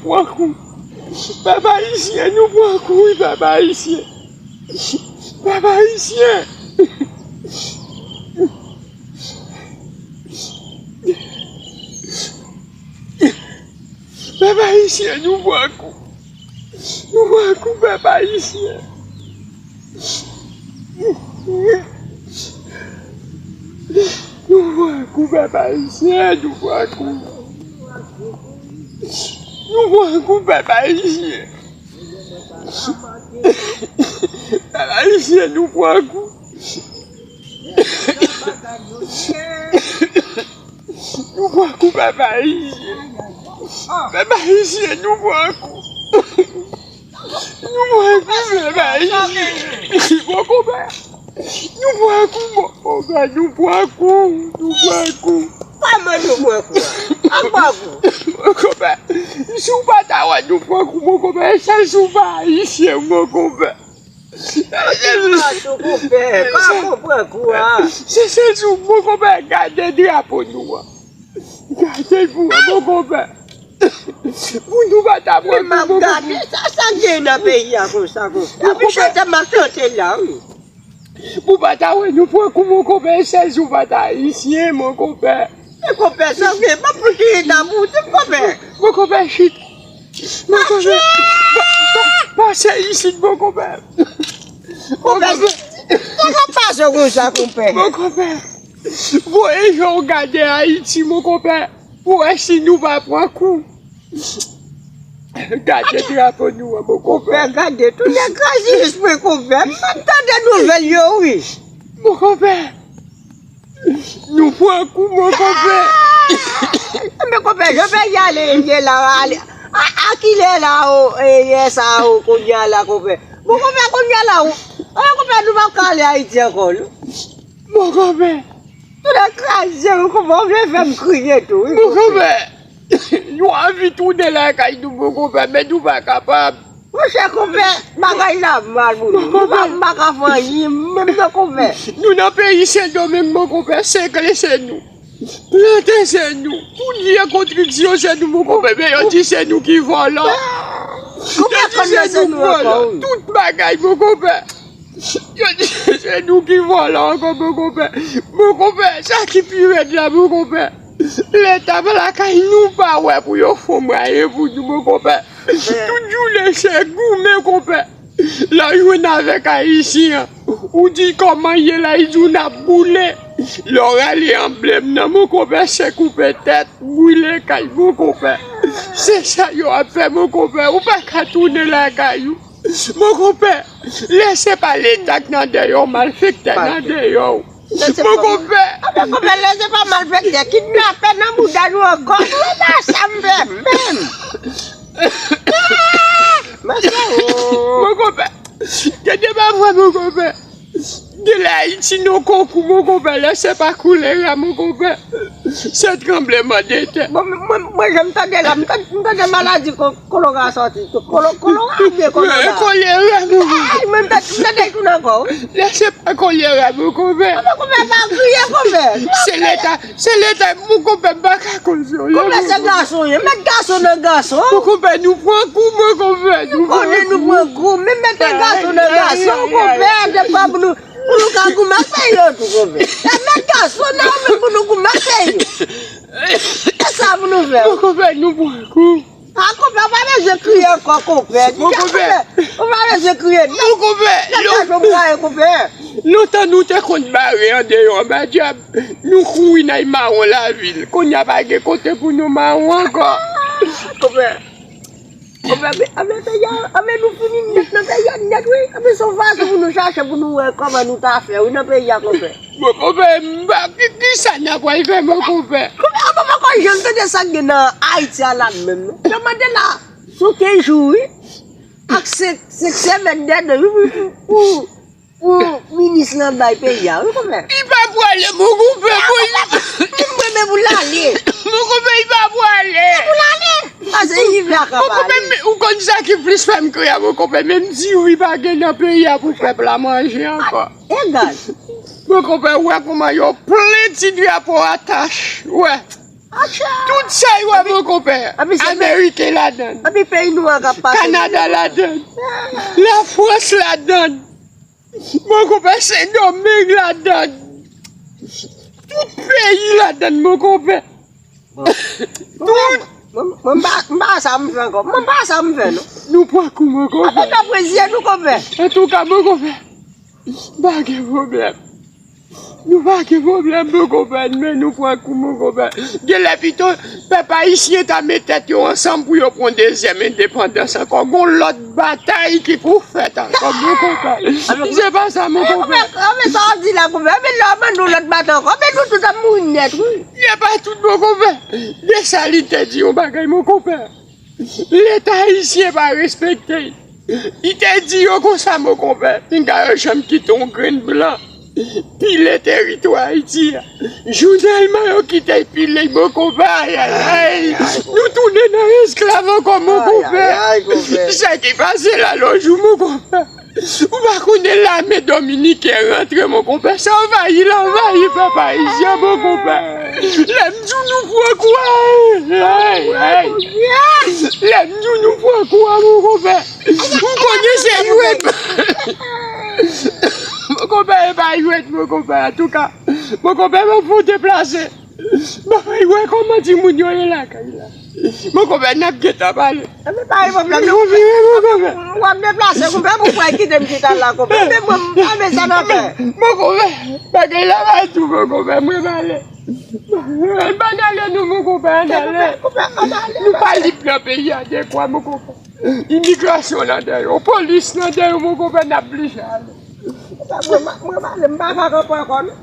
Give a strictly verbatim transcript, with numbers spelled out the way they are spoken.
Pran kou. Pèp ayisyen, nou pran kou, wi, pèp ayisyen. Pèp ayisyen. Pèp ayisyen, nou pran kou. Nou pran kou, pèp ayisyen. Nou pran kou, pèp ayisyen, nou pran kou. Nou pran kou, pèp ayisyen. Pèp ayisyen, nou pran kou. Nou pran kou, pèp ayisyen. Pèp ayisyen, nou pran kou. Nou pran kou, pèp ayisyen. Mon konpè. Nou pran kou, mon konpè. Nou pran kou. Nou pran kou. Kòman nou pran kou? An pran kou. Mon konpè. Si w pa ta wè nou pran kou, mon konpè, e sèl si w pa ayisyen, mon konpè. Gade pran kou, konpè. Kòman w pran kou a? Se sèl si w, mon konpè, gade drapo nou an. Gade l pou wè, mon konpè. Pou nou pa ta pran kou, mon konpè. Gade sa, sa gen nan peyi a konsa, konsa. Epi chante m ap chante la, wi. Pou pa ta wè nou pran kou, mon konpè, sèl si w pa ta ayisyen, mon konpè. Men konpè, sa gen, pa pou ki eta pou ti konpè. Mon konpè, chita. Mon konpè, pa, pa, pase isit, mon konpè. Konpè, sa ka pase konsa, konpè. Mon konpè, voye je w gade Ayiti, mon konpè, pou wè si nou pa pran kou. Gade drapo nou an, mon konpè. Konpè, gade, tout nèg kraze espri, konpè. M ap tande nouvèl yo, wi. Mon konpè, nou pran kou, mon konpè. Men konpè, jan peyi a ye la, ale. A, a kilè la, o, e, yè sa, o, kounye a la, konpè. Bon, konpè, kounye a la, o, e, konpè, nou p ap ka ale Ayiti ankò, non. Mon konpè. Tout nèg kraze, wi, konpè, w vle fè m kriye tou, wi, mon konpè. Nou anvi tounen lakay nou, mon konpè, men nou pa kapab. Monchè, konpè, bagay la mal pou nou. Nou pa, m pa ka fè anyen, menm non, konpè. Nou nan peyi Sendomeng, mon konpè, sekle se nou. Plante se nou. Tout vye konstriksyon se nou, mon konpè, men yo di se nou ki vòlò. Yo di se nou ki vòlò. Tout bagay, mon konpè. Yo di se nou ki vòlò ankò, mon konpè. Mon konpè, sa ki pi rèd la, mon konpè, Leta pa lakay nou pa wè pou yo fè mwayen pou nou, mon konpè. Tout jounen se goumen, konpè. Lè w jwenn avèk Ayisyen an, ou di kòman ye la, li di w n ap boule. Lè w rale anblèm nan, mon konpè, se koupe tèt, boule kay, mon konpè. Se sa yo ap fè, mon konpè. Ou pa ka tounen lakay ou. Mon konpè, lè se pa Leta k nan dèyè w, malfektè nan dèyè w. Mon konpè. Amen, konpè, lè se pa malfektè, kidnapè nan bouda nou ankò. Mwen pa sa m fè menm. Monchè, o. Mon konpè. Gade pa vre, mon konpè. Gen lè Ayiti nan konkou, mon konpè, lè se pa kolera, mon konpè, se tranblemanntè. Bon, mwen, mwen, mwen, jan m tande la, m tande, m tande maladi ko-, kolera sòti. Kolo-, kolera oubyen kolera? Kolera, mon konpè. Ay, mwen, m tande, m tande tou nan kò, wi. Lè se pa kolera, mon konpè. Mon konpè, pa kriye, konpè. Se Leta, se Leta, mon konpè, m pa ka konn yo. Konpè, se gason, wi. Met gason nan gason. Mon konpè, nou pran kou, mon konpè. Nou konnen nou pran kou, men mete gason nan gason, konpè, de fwa pou nou, pou nou ka goumen ak peyi yo tou, konpè. E met gason nan yo menm pou nou goumen ak peyi yo. E sa pou nou fè. Mon konpè, nou pran kou. A, konpè, ou pa bezwen kriye ankò, konpè. Mon konpè. Ou pa bezwen kriye, non. Mon konpè. Lè gason braye, konpè. Lontan nou te konn bare andeyò, ba dyab. Nou kouri nan mawon lavil. Kounye a pa gen kote pou nou mawon ankò. Konpè. Konpè, anben, anben, peyi a, anben, nou fini nèt nan peyi a nèt, wi. Anben, se yon fason pou nou chache, pou nou wè kòman nou ta fè, wi, nan peyi a, konpè. Bon, konpè, m pa, ki, ki sa n ap pral fè, mon konpè? Konpè, konpè, konpè, jan m tande sa k gen nan Ayiti a la menm, non. Yo mande la, sou kenz jou, wi. Ak senk, senk semèn dèdè, wi, wi, pou, pou, pou minis lan bay peyi a, wi, konpè. Li pa prale, mon konpè, li, li mwen menm pou l ale. Mon konpè, li pa prale. Pou l ale. Pase li vle akapare. Mon konpè, men ou konn sa ki plis fè m kriye, mon konpè, men m di wi, pa gen nan peyi a pou pèp la manje ankò. Egal. Mon konpè, wè kòman yo plen ti drapo atach, wè. Atcha! Tout sa yo, mon konpè. Anpi se Ameriken ladan. Anpi peyi nou an k ap pase. Kanada ladan. Lafrans ladan. Mon konpè, Sendomeng ladan. Tout peyi ladan, mon konpè. Bon. Tout. Mwen, mwen, mwen pa, mwen pa sa m fè ankò. Mwen pa sa m fè, non. Nou pran kou, mon konpè. Atouka, prezidan nou konpè. Antouka, mon konpè, pa gen pwoblèm. Nou pa gen pwoblèm, mon konpè, men nou pran kou, mon konpè. Genlè pito, pèp ayisyen ta met tèt yo ansanm pou yo pran dezyèm endepandans ankò. Gon lòt batay ki pou fèt ankò, mon konpè. Se pa sa, mon konpè. Konpè, sa w di la, konpè. Men lè w mande yon lòt batay ankò, men nou tout ap mouri nèt, wi. Se pa tout, mon konpè. Desalin te di yon bagay, mon konpè. Leta ayisyen pa respekte. Li te di yo konsa, mon konpè, pinga yo janm kite yon grenn blan pile teritwa Ayiti a. Jou tèlman yo kite pile, mon konpè, ay, ay, ay. Nou tounen nan esklav ankò, mon konpè. Sa ki pase la, lòt jou, mon konpè. Ou pa konnen lame dominiken rantre, mon konpè. Sa anvayi, l anvayi pèp ayisyen, mon konpè. Lè m di w nou pran kou a, ay, ay. Lè m di w nou pran kou a, mon konpè. M konnen se jwèt. Mon konpè, e pa jwèt, mon konpè. Antouka, mon konpè, m ap fè w deplase. Bon, wè kòman timoun yo ye lakay la. Mon konpè, n ap gentan pale. Enben, pa gen pwoblèm, non. Konpè, mon konpè. W ap deplase, konpè, pou w kite m chita la, konpè. Men mwen, m pa bezwen sa nan fè. Mon konpè, bagay la pa tou, mon konpè, mwen pale. Ann ale nou, mon konpè, ann ale. Konpè, konpè, ann ale. Nou pa lib nan peyi a, dekwa, mon konpè. Imigrasyon nan dèyè, polis nan dèyè, mon konpè, n ap blije ale. Konpè, mwen, mwen pale, m pa ka kanpe ankò, non.